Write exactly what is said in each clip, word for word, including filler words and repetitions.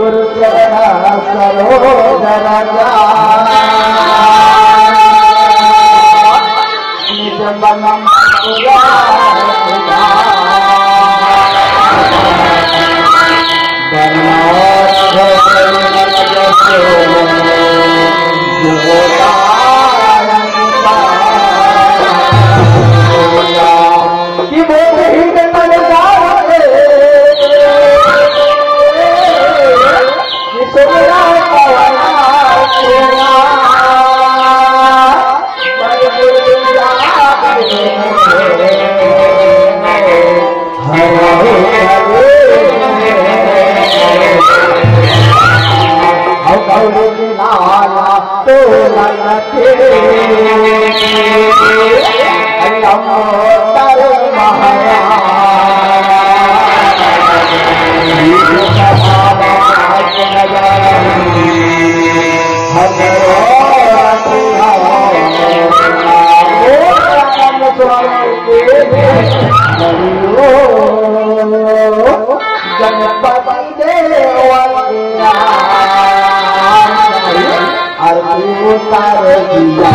गुरु चरण सरोज रज। निज मन मुकुरा कि बोध ही के मन जावे, कि सुनला पवना सुना। गणपति देव के आरती उतार दिया।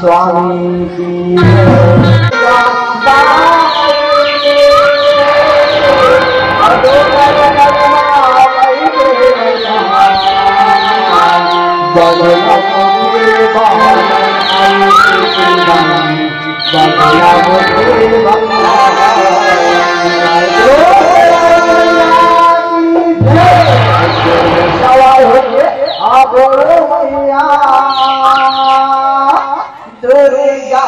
स्वामी की। सवार होके आप मैया दुर्गा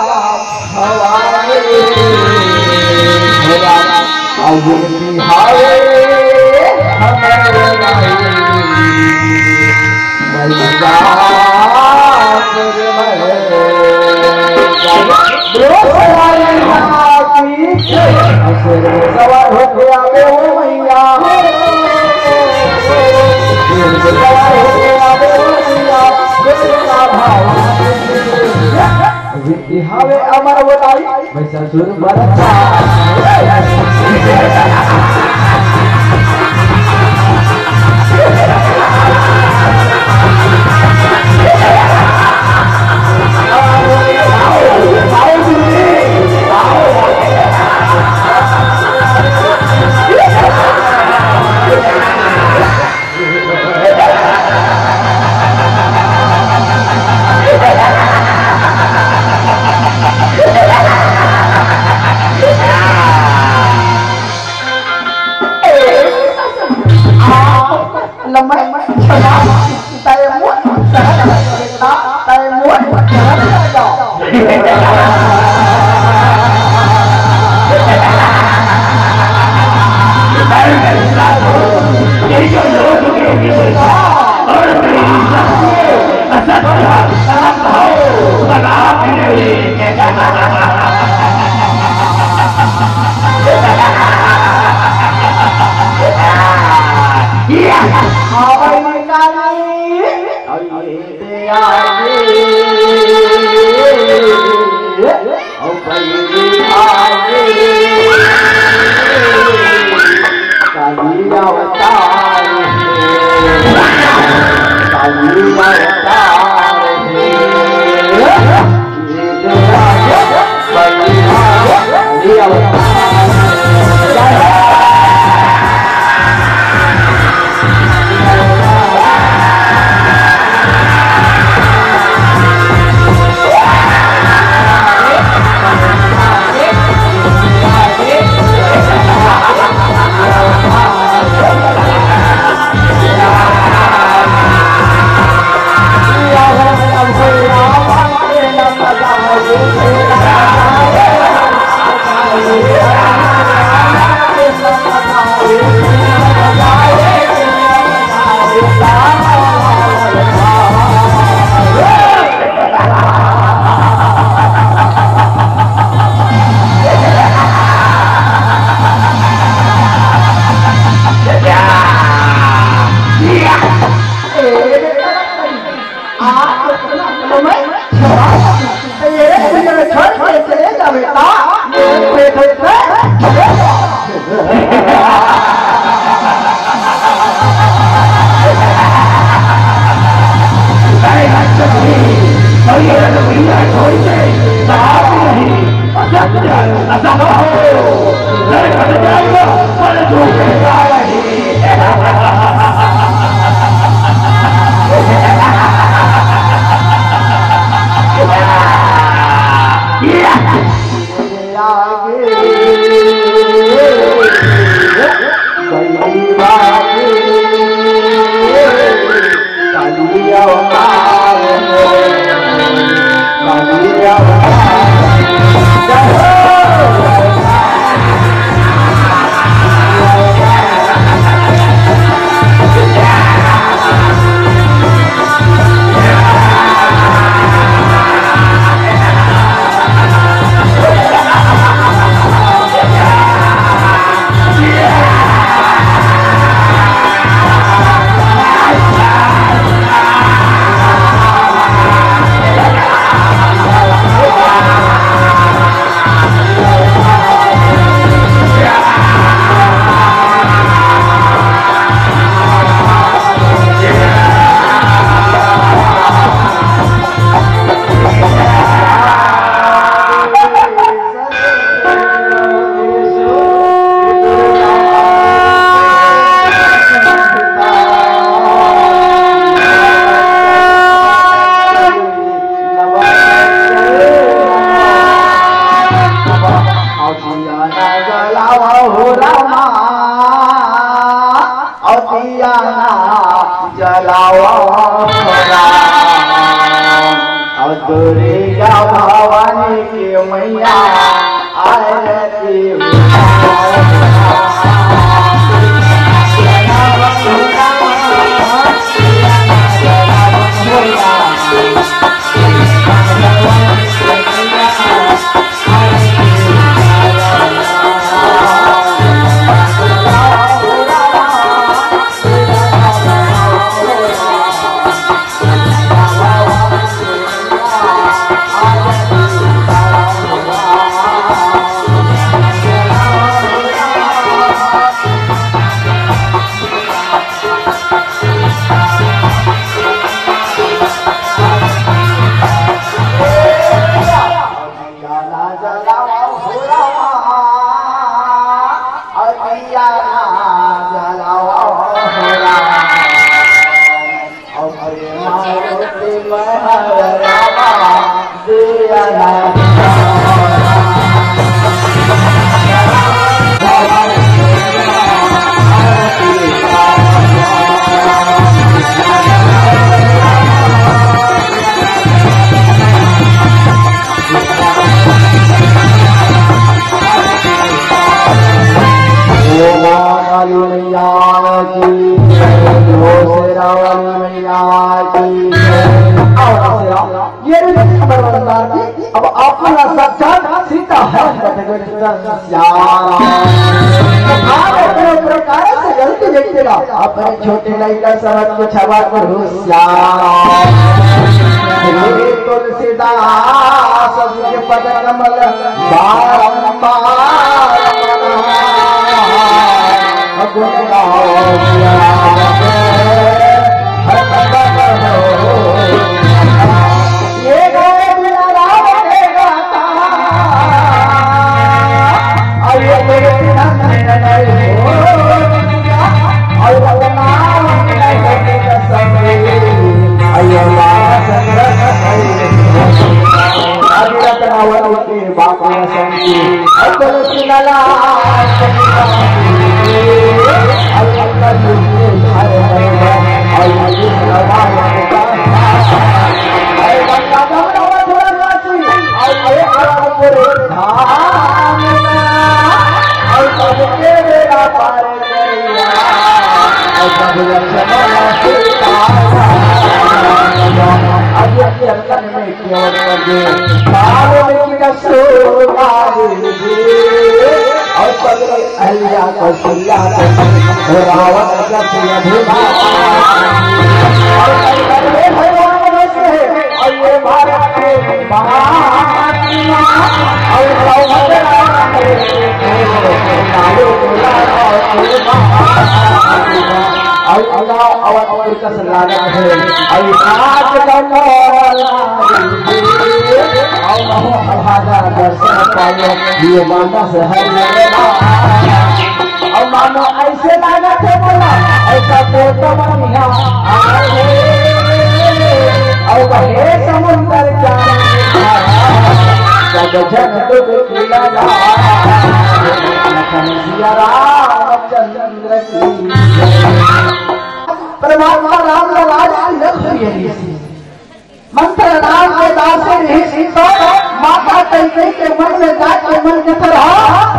भवानी। अब बिहावे हमर माई, महिषासुर मर्दन। बोलो भवानी माँ की जय। सवार होके आवे हो मैया, सवार होके आवे हो मैया, दुर्गा भवानी की जय। विनती हावे अमर बताई, महिषासुर मर्दन। दुर्गा भवानी के मैया आरती हो। ओ माँ काली मैया की जय, ओ शेरा वाली मैया की जय। आओ ना शेरा, ये भी हमर बंदा की, अब अपना साक्षात सीता है, श्याम। आप अपने प्रकार से गलती देखते रहो, अपने छोटे लड़का समझ के क्षमा करो श्याम। हे तुलसीदास के पद कमल बारंबार गुण गाओ। ये गाए बिना राम के गाता, और ये तेरे बिना नहीं हो। अहल्या कौशल्या रावण का सिंह भूपा। और भगवान से है, और ये भारत के महात्मा, और सौभद्र राम के और अवध कस लागत है, और आज का और हम हमारा दर्शन पायो, ये मानस है। और मानो ऐसे लागत है बोला, ऐसा तो बढ़िया। और हे समुंदर का जग जग दुख की लगा। सिया रामचंद्र की। परमात्मा राम का राज की रख हुई है। मंत्र राम के दास से रहे सीता, माता कैकेयी के मन में जाके मन के तरह,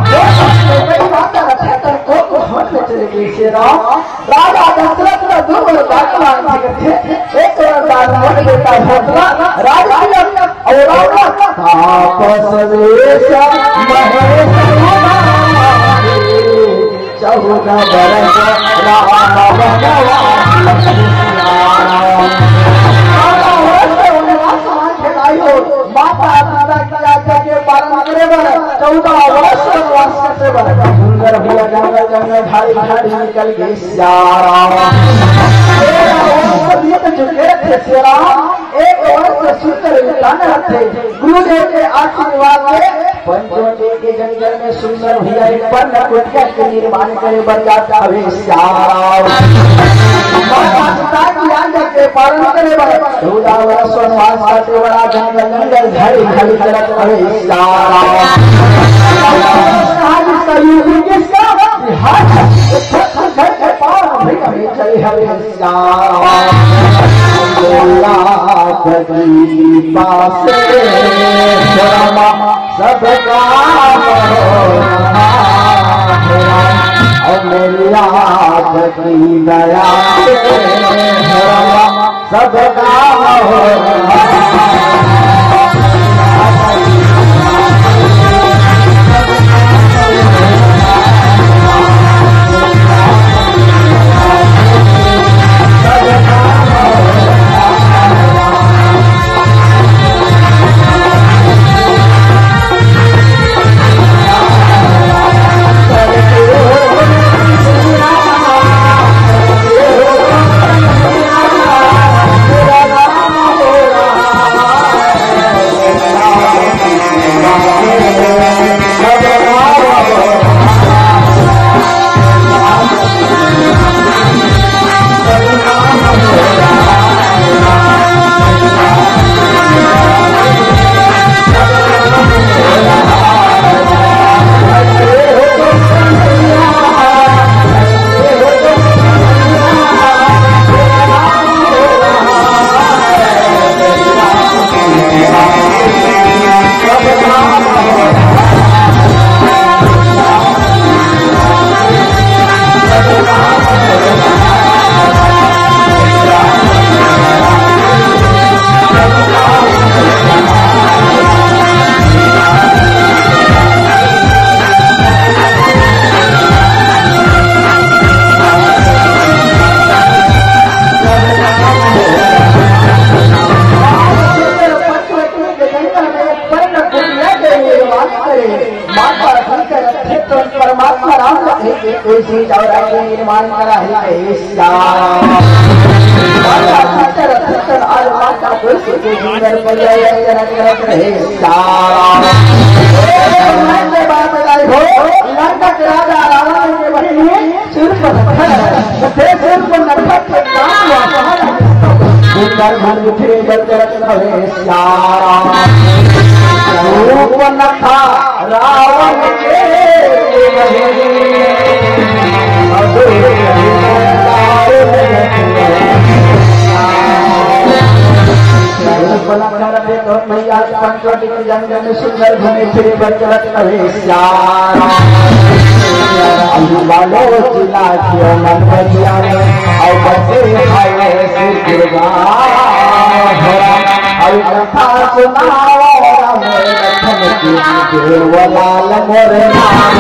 हे कैकेयी माता रक्षा कर को को हट में चले गए श्री राम। राजा दशरथ का दो वरदान मांग के थे, एक वरदान मन बेटा भोजला, राज तिलक और राम का तापस वेश महेश चौदह बरस राम वनवास। चौदह बरस के वनवास खेदाई हो, माता पिता की आज्ञा के पालन करे बर चौदह बरस वनवास कटे बर। सुंदर हुआ जंगल जंगल झाड़ी झाड़ी निकल गए श्याम। तेरह वर्ष बीत चुके थे श्याम, एक वर्ष सुंदर विधान रखे। गुरुदेव के आशीर्वाद से पंचवटी के जंगल में सुंदर भैया एक पर्ण कुटिया के निर्माण करे बर जात हवे श्याम। माता पिता की आज्ञा के पालन करे बर चौदह वर्ष वनवास काटे वाला जंगल जंगल झाड़ी झाड़ी करत हवे श्याम। कहा जिसका युद्ध किसका? हर घर के पार चल हवे श्याम। भोला कदी पासे श्याम, सब काम हो रहा है। और मेरी याद की दया से श्याम, सब काम हो रहा है। माता सीता रथे तो परमात्मा राम का एक ऐसी दौरा के निर्माण करा है, हे श्याम। माता सीता रथे तो आज माता तुलसी के जीवन पर्याय अर्चना करत रहे श्याम। मैं के बात बताई हो, लंका के राजा रावण के बहिनी शूर्पनखा, ते शूर्पनखा के नाम हुआ पहाड़। सुंदर भंग फिरे बचरत भवे श्याम। शूर्पनखा रावण के बहिनी। शूर्पनखा रथे तो भैया पंचवटी के जंगल में सुंदर घूमे फिरे बचरत भवे श्याम। अभी वालो जिला के मन बजिया में, और बसे हाय श्री दुर्गा। और कथा सुनाओ राम लखन की, देवलाल मोरे राम।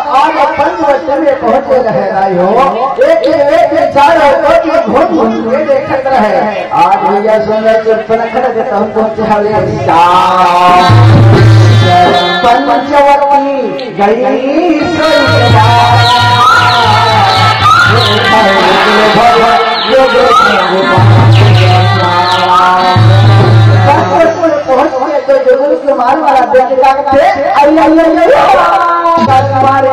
आज पंचवटी में पहुंचे रहे राई हो, एक एक चारों कोटि घूम घूम के देखत रहे। आज भैया सुंदर चुटपुट खड़े थे, तो हम पहुंचे हवे श्याम। पंचवटी गई सैया। पहुंच के तो जरूर के मार वाला देख के का कहते, "अरे, अरे, अरे, अरे, अरे, मारे,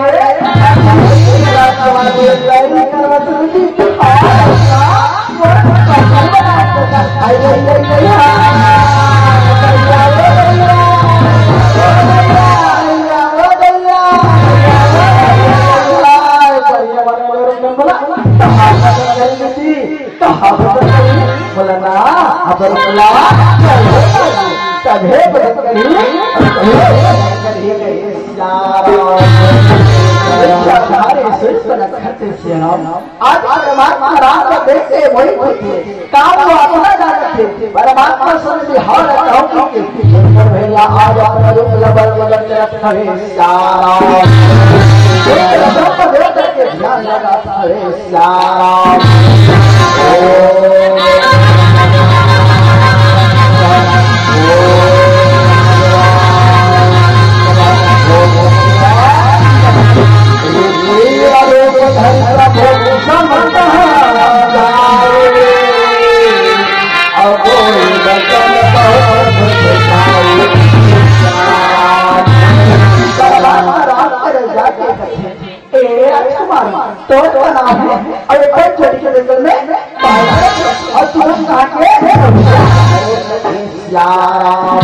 अरे, करवा तुझी, अरे, अरे, अरे, अरे, बोला ना, अपन बोला, तभे बदन करी, तभे बदन करी, कही श्याम। आज परमात्मा राम का कैसे वही होती है, काम वो अपना जानत है, परमात्मा समझ से हर कहूँ की, पर भैया आज अपना रूप लबर लबर चलत हवे, श्याम। एक रूप देख के ध्यान लगात हवे, श्याम। ए राजकुमार, तोर का नाम है? अरे, कोई छोटी के जंगल में पाया है। और तुरंत कहा के श्याम।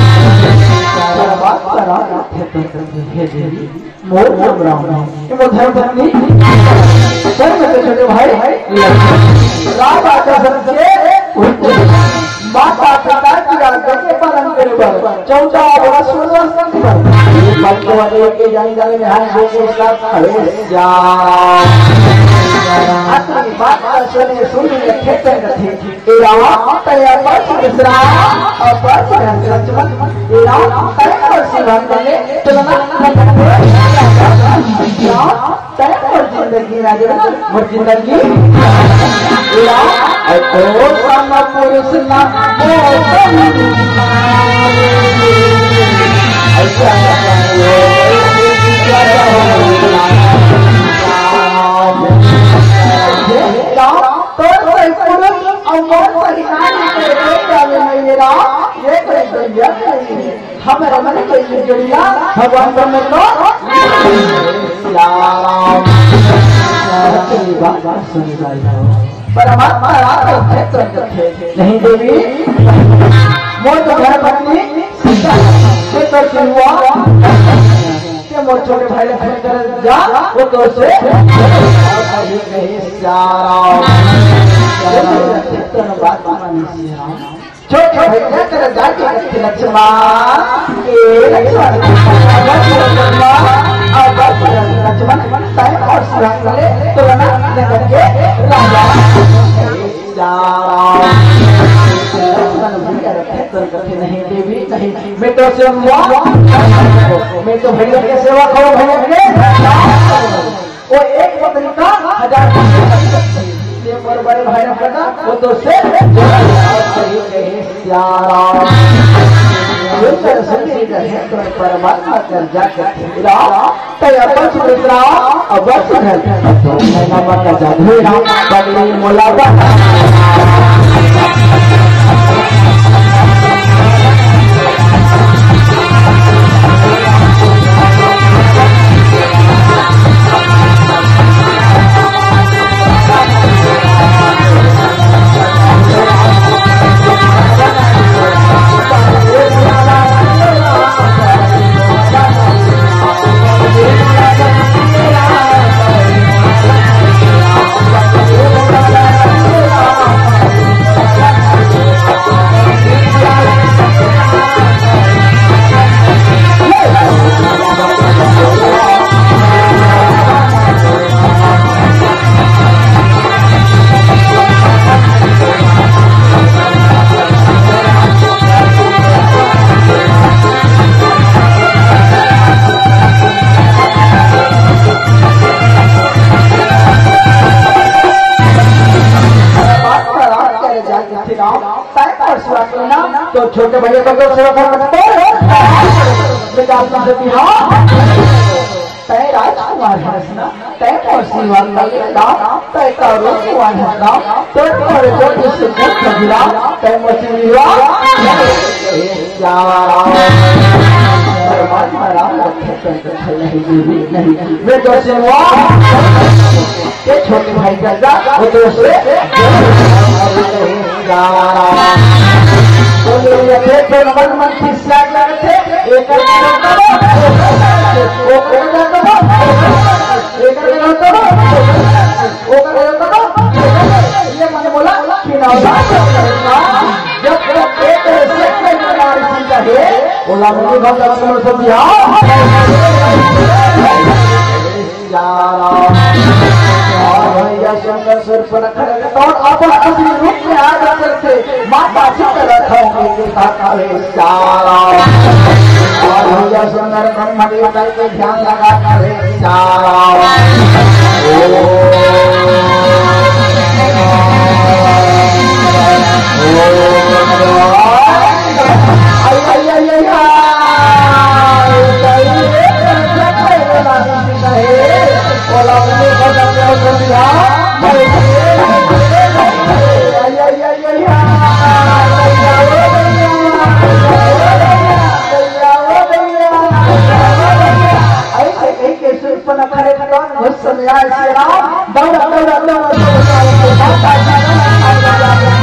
बात करा। हे देवी, मोर नाम राम है। ये वो धर्म पत्नी, धर्म के छोटे भाई, राम आदर्शन के माता पिता की आज्ञा के पालन करे बर चौदह वर्ष, सोलह वर्ष की बात। ये बात को आगे लेके जाने, जाने में हाथ दो के साथ खड़े जा। आखिरी बात का सुने, सुने, खेते में थे। ए राम, तय बस दूसरा, और बस लक्ष्मण। ए राम, तय बस भगवान ने तुलना, राम, तय मोर जिंदगी राजा, मोर जिंदगी। ए राम, ए तो सम पुरुष ना, मोर सम राम, तोर सही पुरुष अउ मोर सही नारी, तोर कोई जाने नहीं है राम, ये कोई दुनिया नहीं है। हमर मन के ये जोड़िया भगवान ब्रह्म तो श्याम। सच्ची बात सुनी भाई हो। परमात्मा राम है, क्षेत्र है। नहीं देवी, मोर तो घर पत्नी सीता है। ये तो सिलवा के मोर छोटे भाई ला फोन कर जा, वो तो से श्याम। क्षेत्र बात मानी श्याम। छोटे भैया तेरा जाके रखे लक्ष्मण, ए लक्ष्मण, लक्ष्मण, लक्ष्मण, तय और सुरंग ले, तो ना करके राजा। लक्ष्मण भैया रखे, तो रखे नहीं देवी, नहीं, मैं तो सेवा, मैं तो भैया के सेवा करो, भैया के। वो एक पत्नी का हजार पत्नी। ये मोर बड़े भाई ने पता, वो तो से सही कहे श्याम। ये तो सही कहे तो परमात्मा कर जाके राम, तो अपन सुमित्रा, अब सुन, तो मैं नाम का जादू राम, बगली मुलाकात। तो छोटे भैया को तो सेवा करना पड़ता है। बेटा, आपका सती, हाँ। तय राजकुमार हरस ना, तय मौसी वाला ना, तय का रूप वाला ना, तय पर जो भी सुख खजुरा, तय मौसी विवाह। श्याम राम। भगवान राम रखे तो नहीं, नहीं, नहीं। मैं तो सेवा। ये छोटे भाई का जा, वो तो से। श्याम राम। तो मेरे ये थे तो मन मन खिसिया गया थे, एक वो कर दो, एक वो कर दो, वो कर दो। ये मैंने बोला कि ना, जब तक एक सेकंड नारी सीता है, बोला मुझे भगवान समझ दिया। और भैया शंकर सिर पर खड़े थे, कौन? आप। अपने रूप में आ जाकर के माता शीतला के साथ करे सारा। और भैया सुंदर ब्रह्म देवता के ध्यान लगा करे सारा। ऐसे कहीं के सुर पन खड़े कौन घुस समझा श्री राम। दौड़ा, दौड़ा, दौड़ा, दौड़ा, दौड़ा, दौड़ा, दौड़ा, दौड़ा, दौड़ा, दौड़ा, दौड़ा,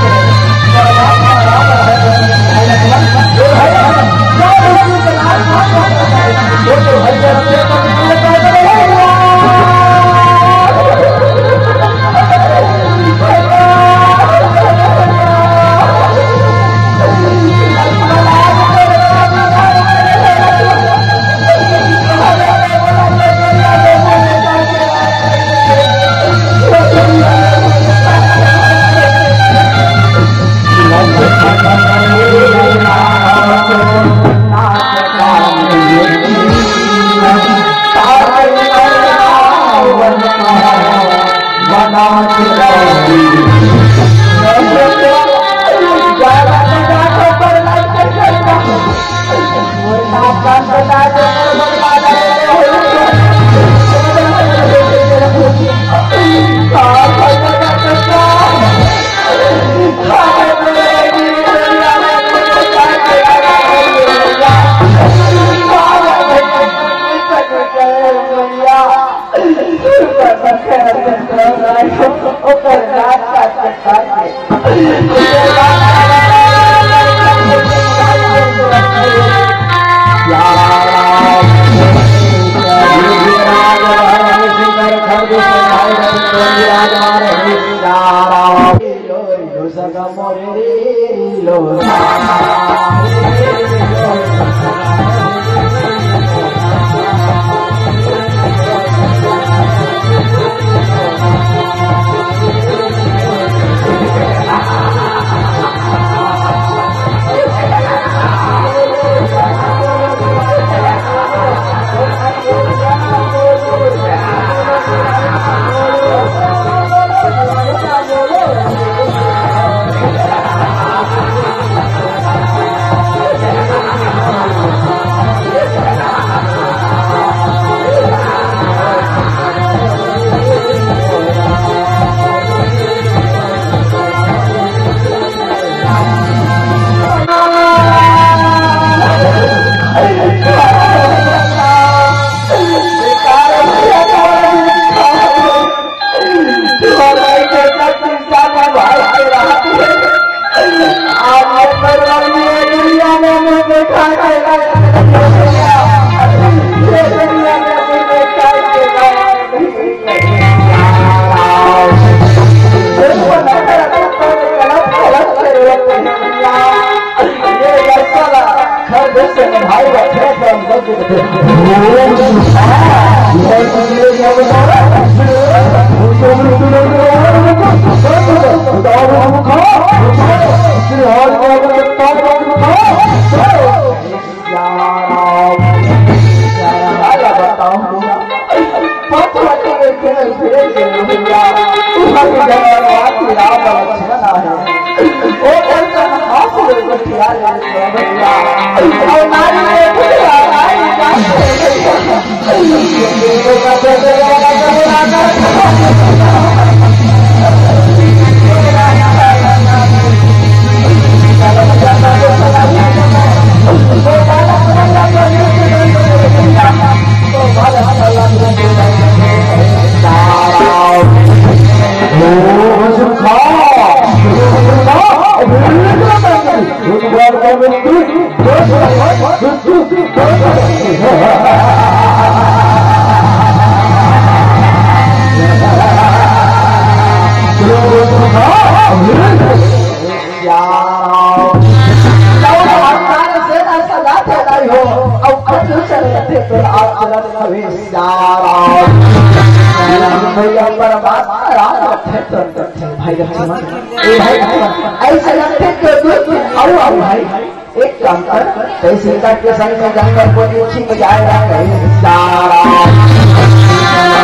राम रखे तो रखे भाई लक्ष्मण। ए भाई लक्ष्मण, ऐसे रखे तो दूर अउ अउ भाई, एक काम कर, तैं सीता के संग में जंगल को छिप जाएगा कहीं सारा।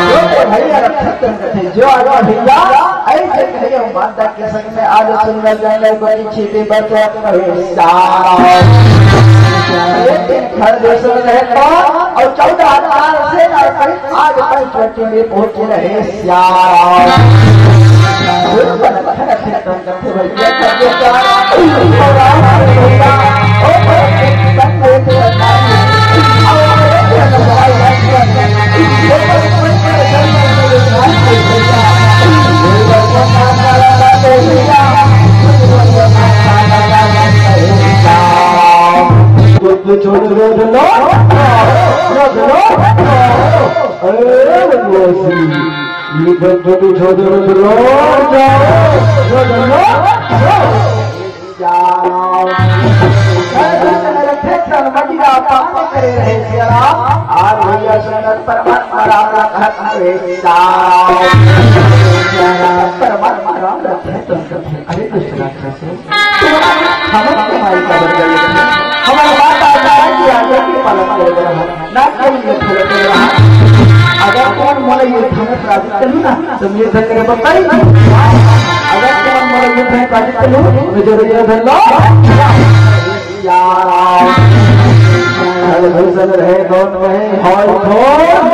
जो तो भैया रखे तो रखे, जो आगे भैया, ऐसे भैया माता के संग में आज सुंदर जंगल को छिपे बचे कहीं सारा। एक दिन खरदोश में रहे कौन और चौदह हजार सेना सहित आज पंचवटी में पहुंचे रहे श्याम। छोड़ दो, लो, लो, लो, लो। अरे बदमाशी, ये बंदूक छोड़ दे, लौट जाओ, लौट जाओ, लौट जाओ। जाओ। अरे मेरे खेत में मदिरा पान करे रहे सिया राम, आज भैया सुंदर परमात्मा राम रखत हवे जाओ। परमात्मा राम रखे तो अरे दुष्ट राक्षस। हमर कमाई का बदल, हमर माता पिता की आज्ञा के पालन करे बर हम ना केवल ये फल कर रहा। अगर तुमन मोला ये धन प्राप्त करू ना, तो मैं धन करे बताई। अगर तुमन मोला ये धन प्राप्त करू, मैं जो ये धन लो। यार, हर भूषण रहे कौन कहे, हाय कौन?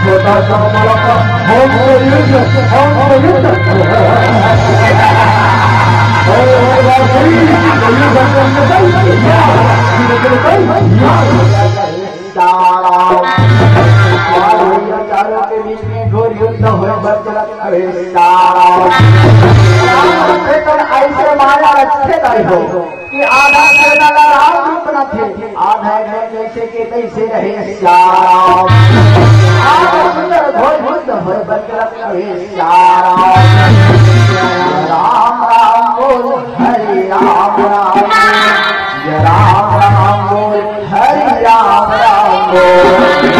छोटा सा बड़ा सा, हम तो युद्ध, हम तो युद्ध। अरे, अरे, बात सही, तो युद्ध करते हैं, भाई, या, युद्ध करते हैं, भाई, या। और भैया चारों के बीच में घोर युद्ध होए बर चलत हवे। ऐसे माया रखे नहीं हो। कि आधा सेना ला राम रूप न थे, आधा गए जैसे के तैसे रहे श्याम। आज सुंदर भोज बुद्ध भर बदलत रहे श्याम। राम राम बोल, हरे राम राम बोल, जय राम राम बोल, हरे राम राम बोल।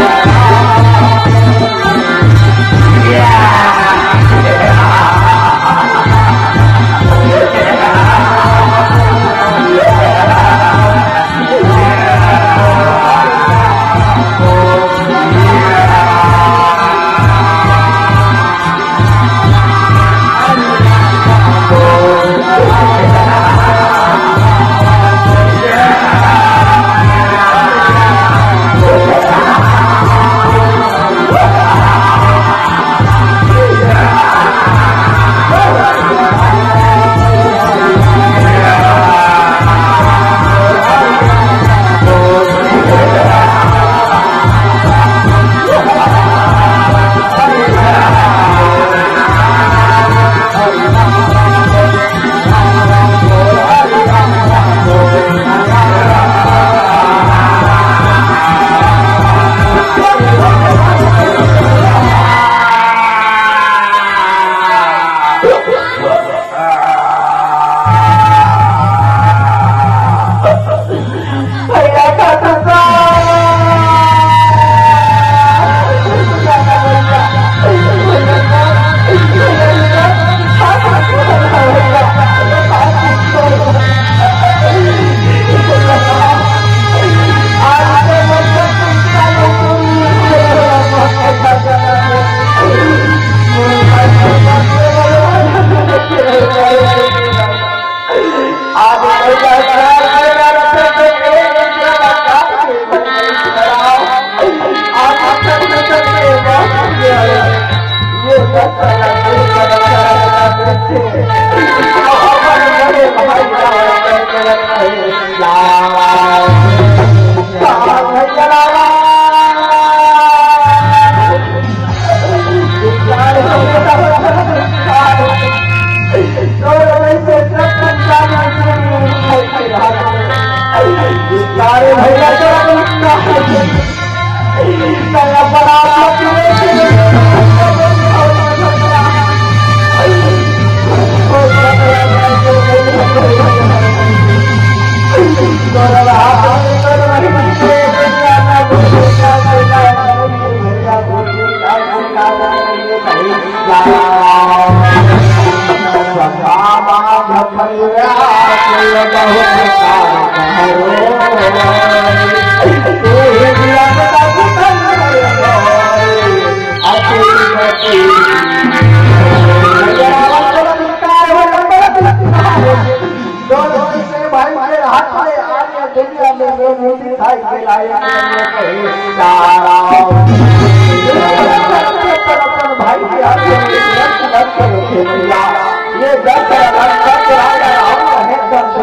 दोनों से भाई के हाथ में आज ये दुनिया में वो मूर्ति खाई के लायक नहीं है। सारा अपन भाई के हाथ में ये दर्द रखे भैया, ये दर्द रखा के राजा राम का है दर्द।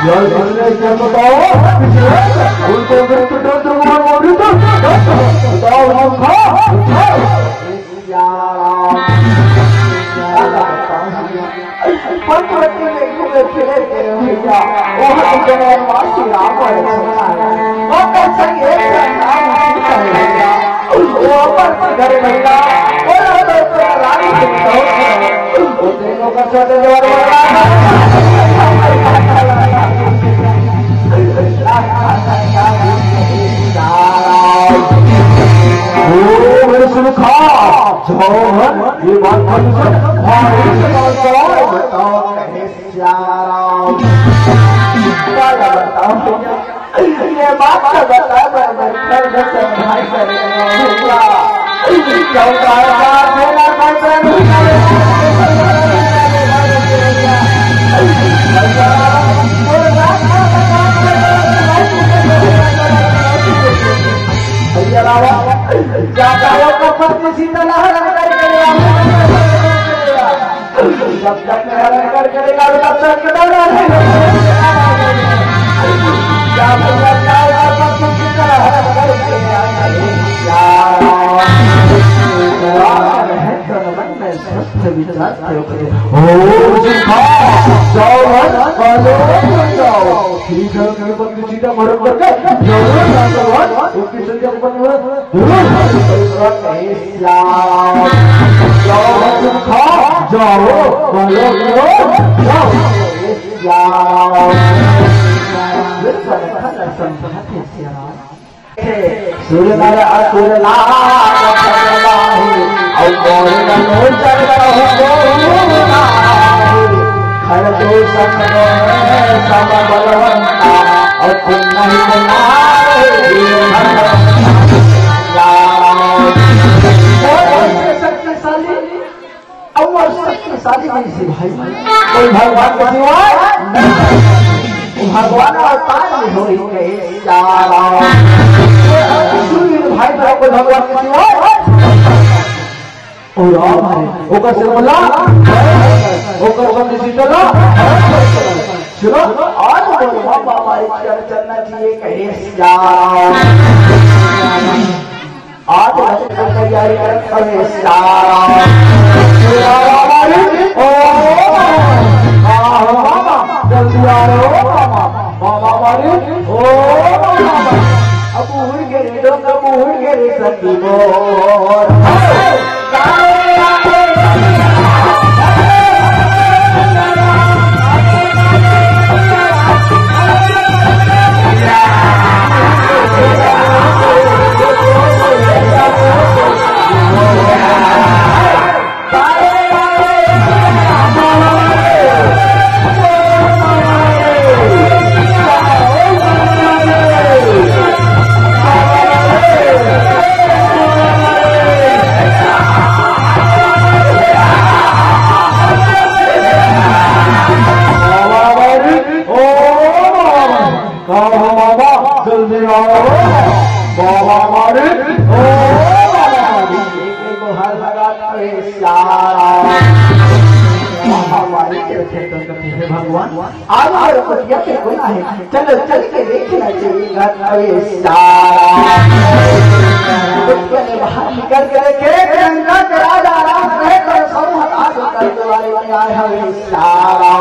यार, इसने क्या बताओ? उनको मृत्यु दर्द हुआ, मृत्यु दर्द बताओ, उठा, उठा। पंचवटी में घूमे फिरे थे भैया, वहाँ गए मासी राम और सुना है। और कैसे एक नाम सीता है भैया, वो अमर से घर भैया, वो राम से राम से वो देखो का छोटे देवर वाला। ओ मेरे सुनखा, जवान, ये बात मत कर। भाई से बात करो, बताओ, कहे सियाराम। क्या बताओ? ये बात तो बता, मैं, मैं, मैं, मैं, भाई, मैं, मैं, मैं, क्या? चौदह हजार सेना का भैया रावा, जाता हो कफन में सीता लहर अंदर के लिए। जब तक मेरा लड़का करेगा, तब तक डर नहीं। क्या भैया, क्या होगा, सब कुछ की तरह है, मगर उसके लिए आता है। क्या? तन मन में स्वस्थ विचार थे ओकरे। ओम शिवा, जाओ मन, पालो जाओ। ठीक है, मेरे पत्नी सीता मरण करके, जाओ मन, भगवान, उसकी संध्या को बंद हुआ। जाओ, जाओ, जाओ, जाओ। सुर नर असुर लाग पगलाही, और मोर मनोजर करहु बोलाही। खर जो संग में सब बलवंता, और तुम नहीं तुम्हारे जीवन। और ऐसे शक्तिशाली, और शक्तिशाली नहीं से भाई, कोई भगवान के सिवाय नहीं। वो भगवान अवतार में हो ही गए। सूर्य भाई, कोई भगवान के सिवाय। और राम है, ओकर से बोला, ओकर, ओकर से बोला, सुनो, आज बोल बाबा हमारे चरण चलना चाहिए, कहे श्याम। आज लक्ष्मी की तैयारी करत हवे श्याम। श्याम हमारे, ओ बाबा, जल्दी आ रहे हो बाबा। बाबा मारे, ओ बाबा, अब उड़ गे रे डोंग, अब उड़ गे रे संगी मोर। बाबा हमारे, ओ बाबा, जल्दी आओ। बाबा हमारे, ओ बाबा हमारे। एक एक बार लगा करे सारा। बाबा हमारे, हे भगवान, आज और कुछ यज्ञ होना है। चलो, चल के देखना चाहिए घर में सारा। कुत्ते ने बाहर निकल के देखे, लंका के राजा राम रहे तो समूह हाथ उतार के वाले में आए हैं सारा।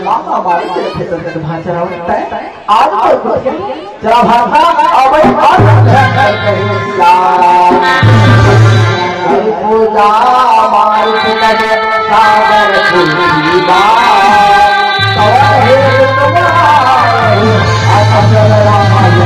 मामा मारे के खेतों में भांचा होता है। आज और कुछ यज्ञ चला भाषा, अब भाषा पूजा मारुति लगे सागर तुलसी बार। तब हे तुम्हारे असल रामायण।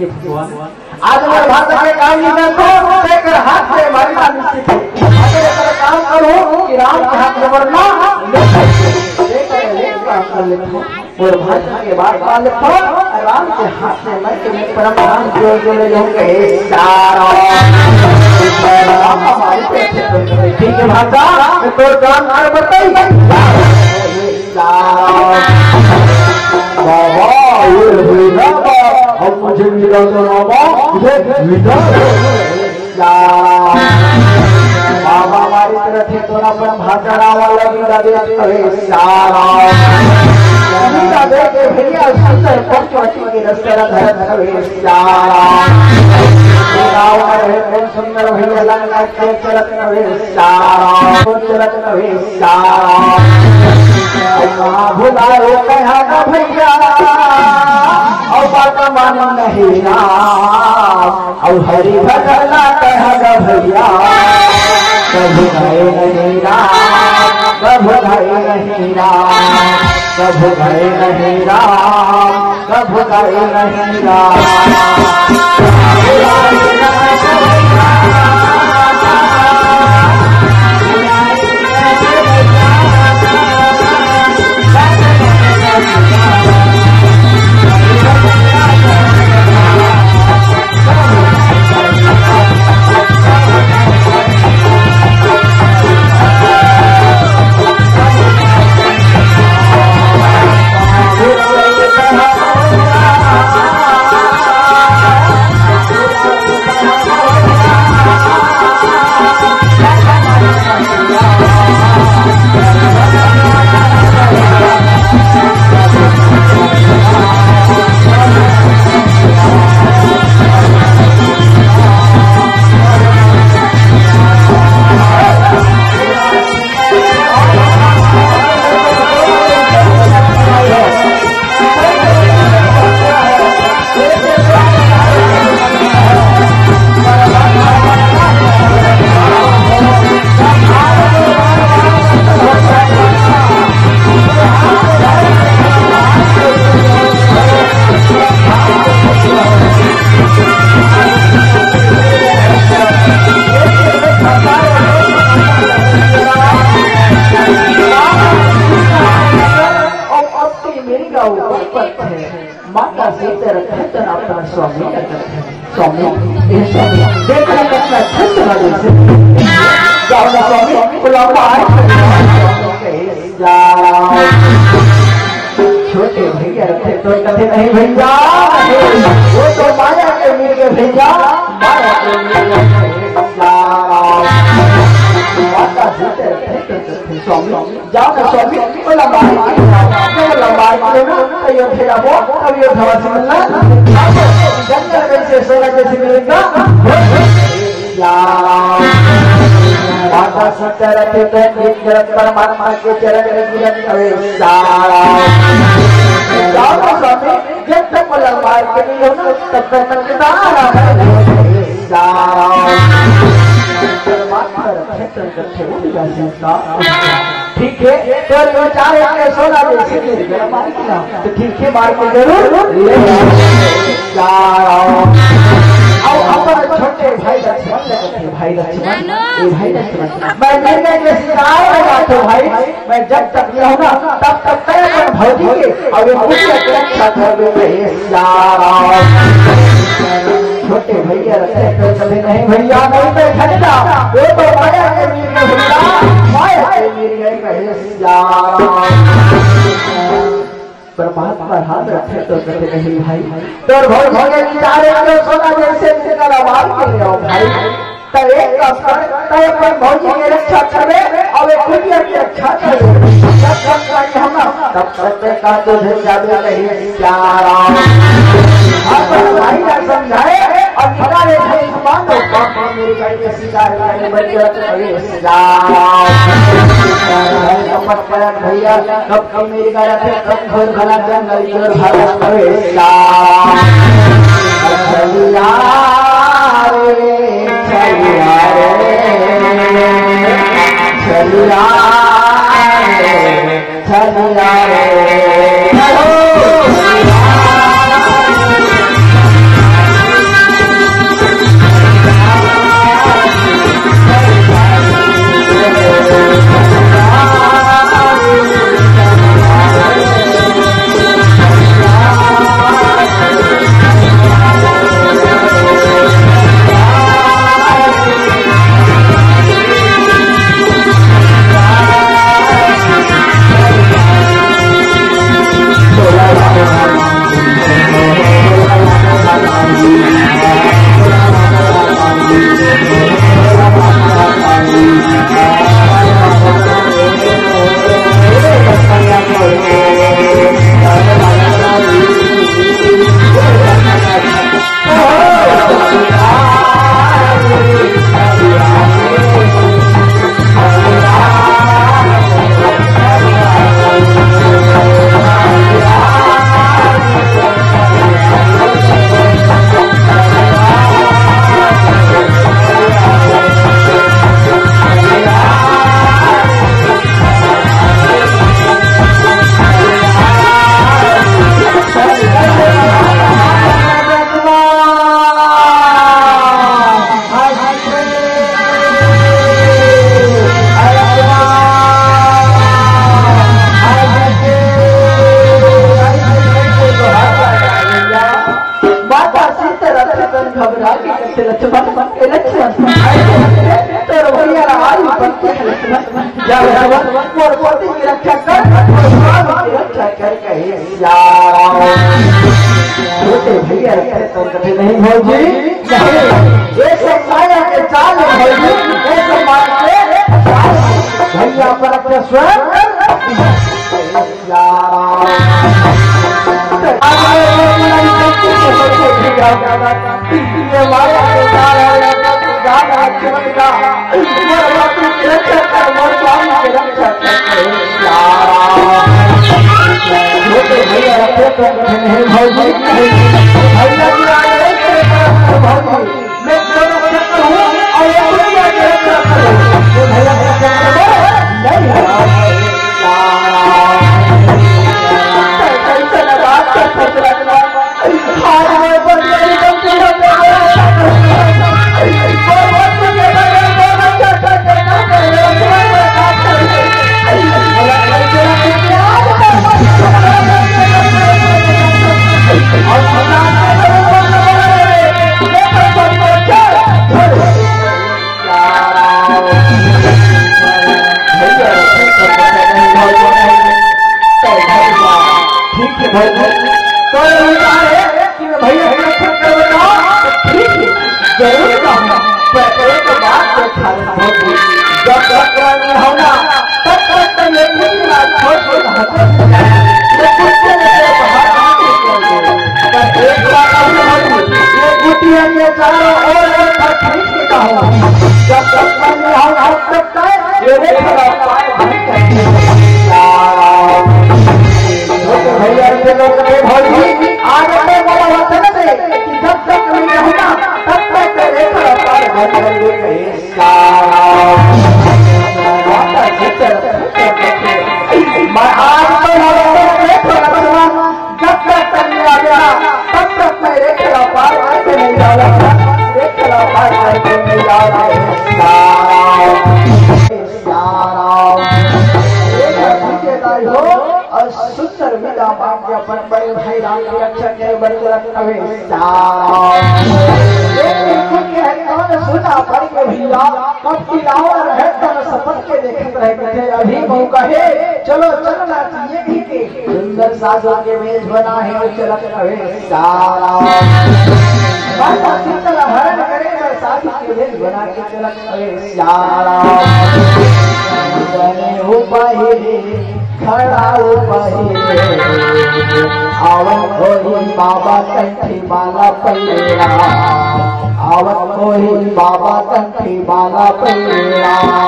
हे भगवान, आज मोर भाषा के काम नहीं करत हो, तेकर हाथ से मरना निश्चित है। अगर ऐसा काम करो कि राम के हाथ में मरना निश्चित है। तेकर एक काम कर लेथों, मोर भाषा के बात मान लेथों, राम के हाथ से मर के मैं परम धाम की ओर चले जाऊं। कहे सारा राम हमारी तरफ से, ठीक है भाषा, मैं तोर काम कर बताई। बाबा, ये हुई ना बात, हम मुझे मिला दो बाबा, मुझे मिला दो। बाबा हमारी तरफ से तो ना, पर भाषा वाला भी लगे, अरे सारा। मिला दे के भैया, सुंदर पंचवटी के रस्ते धरत हवे सारा। गाँव में रहे कौन सुंदर भैया, लंका के चलत हवे सारा, चलत हवे सारा। अब कहाँ भुलाए कहा ना भैया, अब बात मान नहीं राम, अब हरि भजन कहा ना भैया। कभू गए नहीं राम, कभू गए नहीं राम, कभू गए नहीं राम, कभू गए नहीं राम। स्वामी, स्वामी, हे स्वामी, देख ना कितना अच्छा चला जैसे। जाओ ना स्वामी, बुलाओ ना, आए। छोटे भैया रथे तो कथे नहीं भैया, वो तो माया के मिल गए भैया, माया के मिल गए। माता सीता रथे तो कथे स्वामी, जाओ ना स्वामी, वो लंबाई के, वो लंबाई के ना, तो ये फिर अब वो, अब ये धवा से मिलना, अब जंगल में से सोना जैसे मिलेगा। माता सीता रथे तो एक तरफ परमात्मा के चरण में गिरत हवे। जाओ ना स्वामी, जब तक वो लंबाई के नहीं हो ना, तब तक मैं कितना आराम है। परमात्मा रथे तो रथे, वो भी वैसे का। ठीक है, तो ये चार एक सोना दे, सीधे जरा मार के लाओ। तो ठीक है, मार के जरूर ले। जाओ। अब अपन छोटे भाई लक्ष्मण ले, भाई लक्ष्मण, ए भाई लक्ष्मण, मैं निर्णय के शिकार हो जाता हूँ भाई। मैं जब तक रहूँ ना, तब तक मैं अपन भौजी के और ये कुटिया के रक्षा कर लूँ। हे सिया राम। छोटे भैया रथे तो कथे नहीं भैया, नहीं तो खरीदा, वो तो माया के वीर में भैया, माया के वीर में कहे सिया राम। परमात्मा हाथ रखे तो कथे नहीं भाई, तोर भौजी के विचार एक तो सोना जैसे तेरा लवाल के ले आओ भाई। त एक काम कर, तय अपन भौजी के रक्षा करे और एक कुटिया की रक्षा करे। जब तक नहीं हम ना, तब तक का तुझे जादू नहीं प्यारा। अपन भाई का समझाए और निकाले थे इस बात को, मेरी गाड़ी में सीधा है, बन गया तो अभी सीधा। अपन पैर भैया, कब कब मेरी गाड़ी थे, कब खोल भला जंगल की ओर भागा, अभी सीधा। चलिया रे, चलिया रे, चलिया रे, चलिया रे। माता सीता रथ तन घबरा के कथे लक्ष्मण, ए लक्ष्मण, तोर भैया ला आज पत्ते है लक्ष्मण। जा लक्ष्मण, मोर पति की रक्षा कर, मोर स्वामी की रक्षा कर, कहे सिया राम। छोटे भैया रथे तो कथे नहीं भौजी, नहीं। ये सब माया के चाल है भौजी, ये सब माया के चाल है। भैया पर अपने स्वयं कर। सिया राम। ये माया के चाल है, लक्ष्मण का। मोर पति की रक्षा कर, मोर स्वामी की रक्षा कर। छोटे भैया रखे तो नहीं भौजी, भैया की आगे रखे तो भौजी। मैं तो रक्षा करूँ और ये दुनिया की रक्षा करूँ। ये भैया की रक्षा करो, नहीं है। कैसे बात कर सकते हैं? ये कुत्ते ने बाहर आके कर दो। पर एक बात और समझ, ये कुटिया के चारों ओर एक बार खींच के कहो, जब तक मैं यहाँ हाथ तक का ये रे खड़ा पाए भाई का। तो भैया के लोग के भौजी, आज अपने बड़ा वचन दे कि जब तक मैं रहूँगा, तब तक ये रे खड़ा पाए भाई का। मैं आज तो लड़के में थोड़ा सा, जब तक तक नहीं आ गया, तब तक मैं रेखा पार करके नहीं जाऊंगा, रेखा पार करके नहीं जाऊंगा। सारा, सारा, ये धरती के दाई हो और सुंदर विदा मांग के अपन बड़े भाई राम की रक्षा करे, बरकरार रहे। सारा, ये बिल्कुल के है, कौन सुना पड़ के भैया, कब की रावण रहे, तब सपन के देखत रहे, कहे, अभी मौका है, चलो, चलना चाहिए, ठीक है। सुंदर सासू के भेष बना हे अउ चलत हवे सारा। माता सीता ला हरण करे बर सासू के भेष बना के चलत हवे सारा। बने हो पाही, खड़ा हो पाही। आवत होही बाबा कंठी माला पहिरा। आवत होही बाबा कंठी माला पहिरा।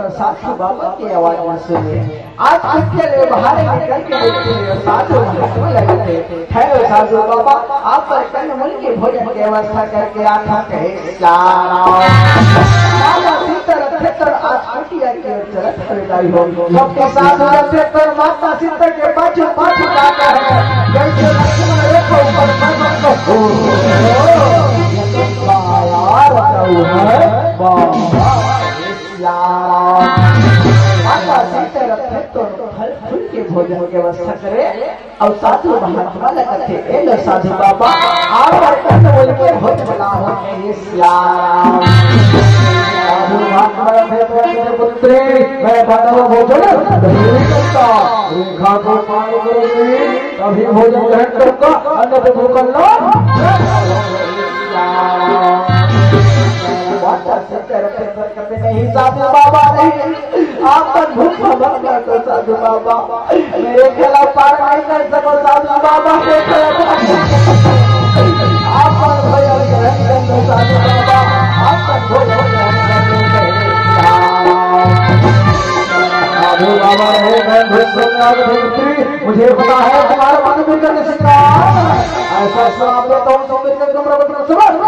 साधु बाबा के आवाज में सुने। आज कुटिया ले बाहर निकल के देखते हैं, साधु महात्मा लगत हे। "ठहरो साधु बाबा, आप बर कंदमूल के भोजन के व्यवस्था करके आथन," कहे सारा। माता सीता रथे तर आज कुटिया के ओर चलत हवे दाई हो। सबके साधु रथे तर माता सीता के पाछू पाछू जाता है। जैसे लक्ष्मण रेखा ऊपर पर्वत को, ओ, ओ, ये तो बाबा रखा हुआ है, बाबा। माता सीता रथे तो फल फूल के भोजन के व्यवस्था करे अउ साधु महात्मा ला कथे, "ए लो साधु बाबा, आप बर कंदमूल के भोजन लाओ।" हे श्याम। साधु महात्मा रथे तो कथे, "पुत्री, मैं बना भोजन नहीं करता, रेखा को पार करोगे, तभी भोजन ग्रहण करूंगा, अन्यथा भूखा लो।" माता सीता रथे तो कथे, "नहीं साधु बाबा, नहीं, आप मन भूखा मत काटो साधु बाबा, मैं रेखा ला पार नहीं कर सको साधु बाबा, रेखा ला पार नहीं कर सको। आप मन भोजन ग्रहण कर लो साधु बाबा, आप मन भोजन ग्रहण कर लो।" साधु बाबा रहे, मैं भूख मत काटो पुत्री, मुझे पता है तुम्हारा मन बिगड़ने से क्या है। ऐसा श्राप देता हूँ, तुम बिल्कुल तुम रब तुम सुनो।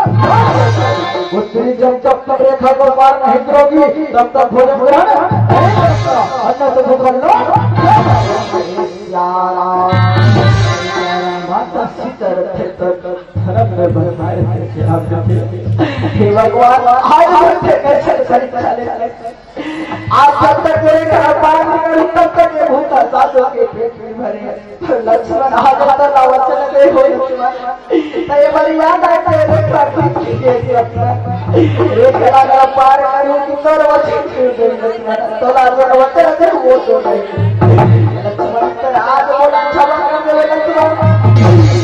पुत्री, जब तक तुम रेखा को पार नहीं करोगी, तब तक भोजन ग्रहण नहीं करता। अन्यथा भूखा लो। माता सीता रथे तो धर्म में बंधाए थे, क्या थे? हे भगवान, आज मुझे कैसे परीक्षा लेते? आज जब तक ये घर पार नहीं करूँ, तब तक ये भूत सासों के पेट में भरे। तो लक्ष्मण आज तक वचन दे हो लक्ष्मण। तो ये बार याद आए थे, रेखा खींच के ये अपना। रेखा अगर पार करूँ कि तोर वचन छूट गई लक्ष्मण। तो लाल वचन दे वो तो नहीं। लक्ष्मण तो आज बोला, क्षमा कर दे लक्ष्मण।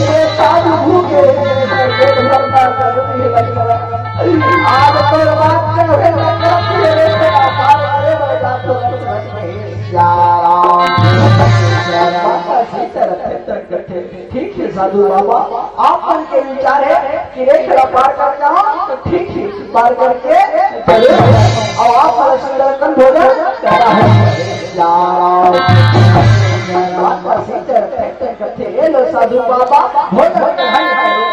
ये साधु भूखे हैं, पेट भरना जरूरी है लक्ष्मण। आज तोर बात क्या है, लक्ष्मण? ये रेखा पार करे, मैं जातो लक्ष्मण। माता सीता रथ तक कथे। ठीक है साधु बाबा, आप मन के विचार है कि रेख ला पार कर जाओ, तो ठीक है, पार करके चले जाओ। अब आप मन सुंदर कन भोजन करना है। माता सीता रथ तक कथे, "ए लो साधु बाबा, भोजन ग्रहण करो।"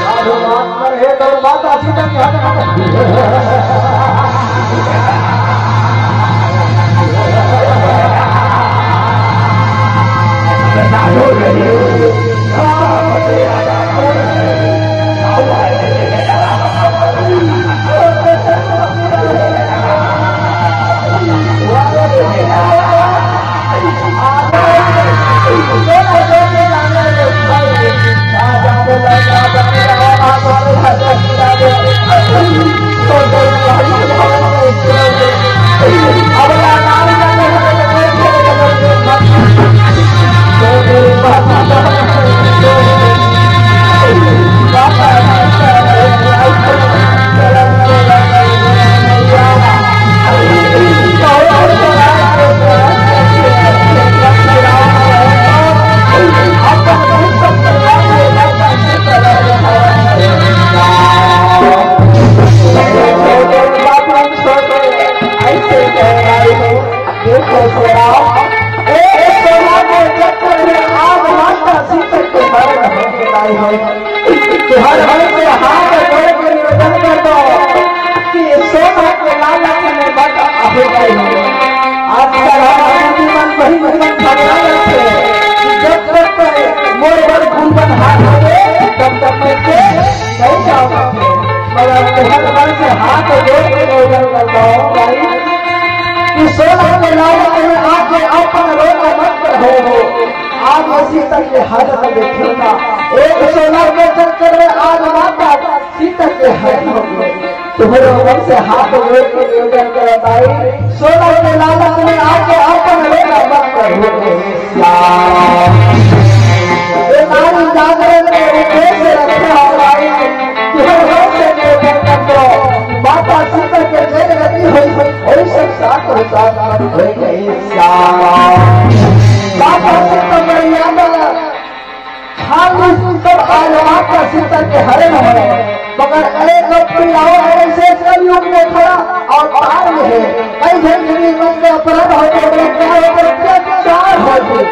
साधु बाबा हे तो माता सीता के हाथ देखो सोना, एक सोना के चक्कर में आज माता सीता के मरण होने वाली है। तो हर घर से हाथ जोड़ के निवेदन कर दो कि सोना के लालच में मत आवे भाई। आजकल हम आदमी मन वही मन भगवान रखे कि जब तक मोर बर गुलबन हाथ होवे, तब तक मैं के नहीं जाओ। मगर तुहर मन से हाथ जोड़ के निवेदन करता हूँ भाई कि सोना के लालच में आके अपन रोग मत हो। आज सीता के हालत देखियो ना, एक सोना के चक्कर में आज माता सीता के हरण हो गए। तुम्हारे मन से हाथ जोड़ के निवेदन करता हूँ, सोना के लालच में आके अपन रोग मत हो। ये नारी जागरण के उद्देश्य रखे हो भाई, कि हर घर से निवेदन करता हूँ, माता सीता के जय गति हुई, वही सब साथ हो, साथ हो गई। श्याम। बाबा से तो मर्यादा खाली सब आलवा का सीता के हरण है, मगर अरे अब पिलाओ ऐसे कलयुग में खड़ा अवतार में है। कई जन गरीब मन के अपराध हो गए, बड़े क्या हो गए, अत्याचार हो गए।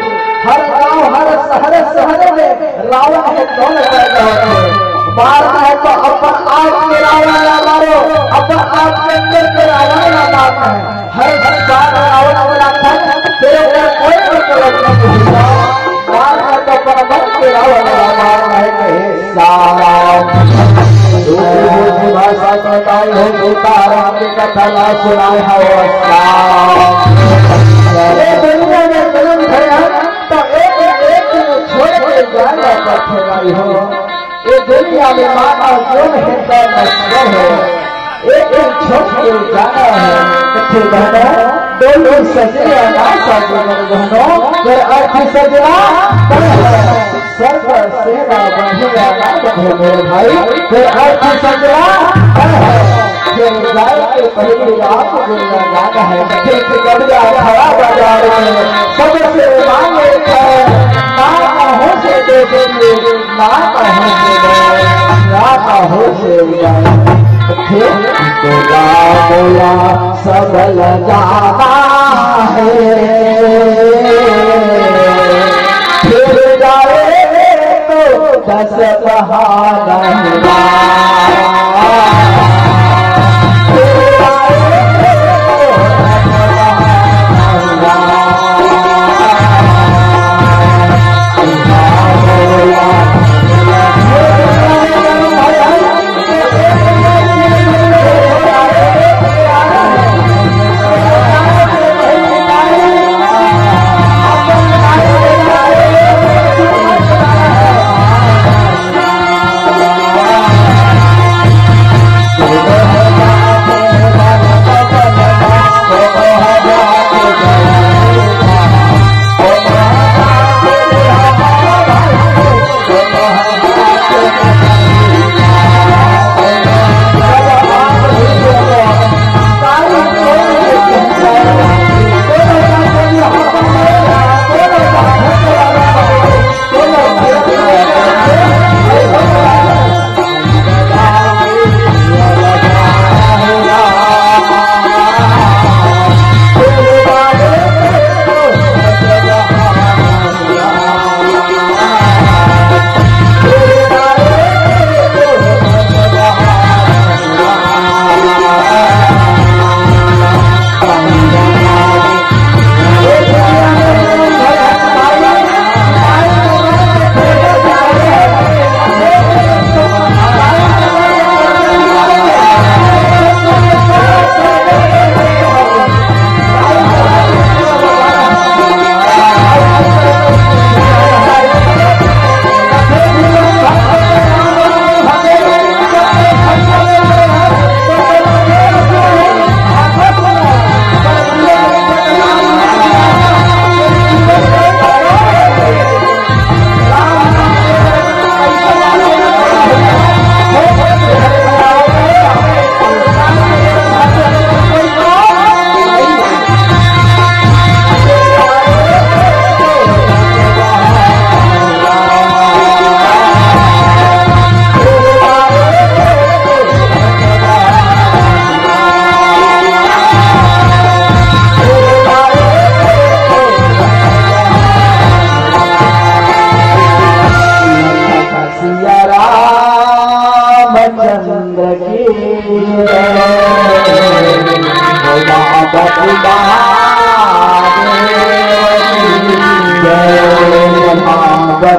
हर गांव, हर शहर, शहर में रावण है, कौन पैदा होते हैं? मारना है तो अपन आप के रावण ना मारो, अपन आप के अंदर के रावण ना मारना है। हर घर बार रावण अवलाखन, तेरे ऊपर कोई मतलब नहीं होता। बार बार तो परमत के रावण अवलाखन है कहे सारा। दूसरी दूसरी भाषा में गाई हो, सीताराम की कथा ना सुनाए हो सारा। ये दुनिया में जन्म है तो एक एक को छोड़ के जाना पड़ेगा हो। ये दुनिया में माता कौन है तो मत हो। एक एक छोड़ के जाना है। कथे बहनो, डोली सजरिया ना साजन बहनो, कर अर्थ सजना बन है। सर्व सेना बढ़िया ना बने मेरे भाई, कर अर्थ सजना बन है। जो जाए के पहले रात गुड़िया गाना है। कथे कि गड़िया खड़ा बाजार में, सबसे मांगे खैर, ना कहूँ से दे देंगे। ना कहूँ से उदय, ना कहूँ से उदय। हे तोला मोला सब लजाना है। फिर जाए तो दस बहाना।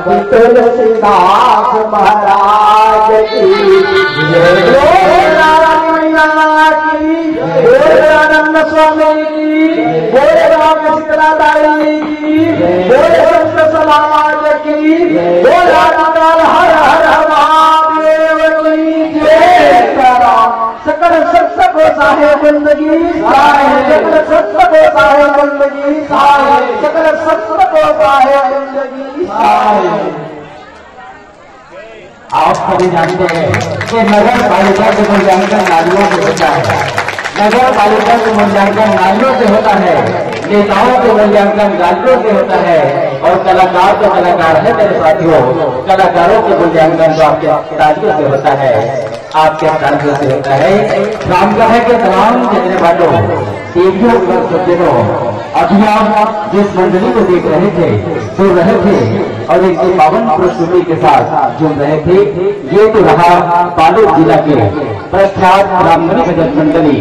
तुलसीदास महाराज की जय। बोल राम मैया की, बोल आनंद स्वामी की, बोल राम शीतला दाई की, बोल संत समाज की, बोल रामकाल हर हर महादेव की जय। सकल सत्य को साहे बंदगी साहे, सकल सत्य को साहे बंदगी साहे, सकल सत्य को साहे बंदगी साहे। आप सभी जानते हैं कि नगर पालिका के मूल्यांकन नालियों से होता है। नगर पालिका के मूल्यांकन नालियों से होता है, नेताओं के मूल्यांकन गालियों से होता है, और कलाकार तो कलाकार है मेरे साथियों, कलाकारों के मूल्यांकन तो आपके तालियों से होता है, आपके तालियों से होता है। राम कहे के सलाम देने वालों, देवियों और सज्जनों, अभी आप जिस मंडली को देख रहे थे, सुन रहे थे और इनकी पावन प्रस्तुति के साथ जुड़ रहे थे, ये तो रहा बालोद जिला के प्रख्यात ब्राह्मणी भजन मंडली।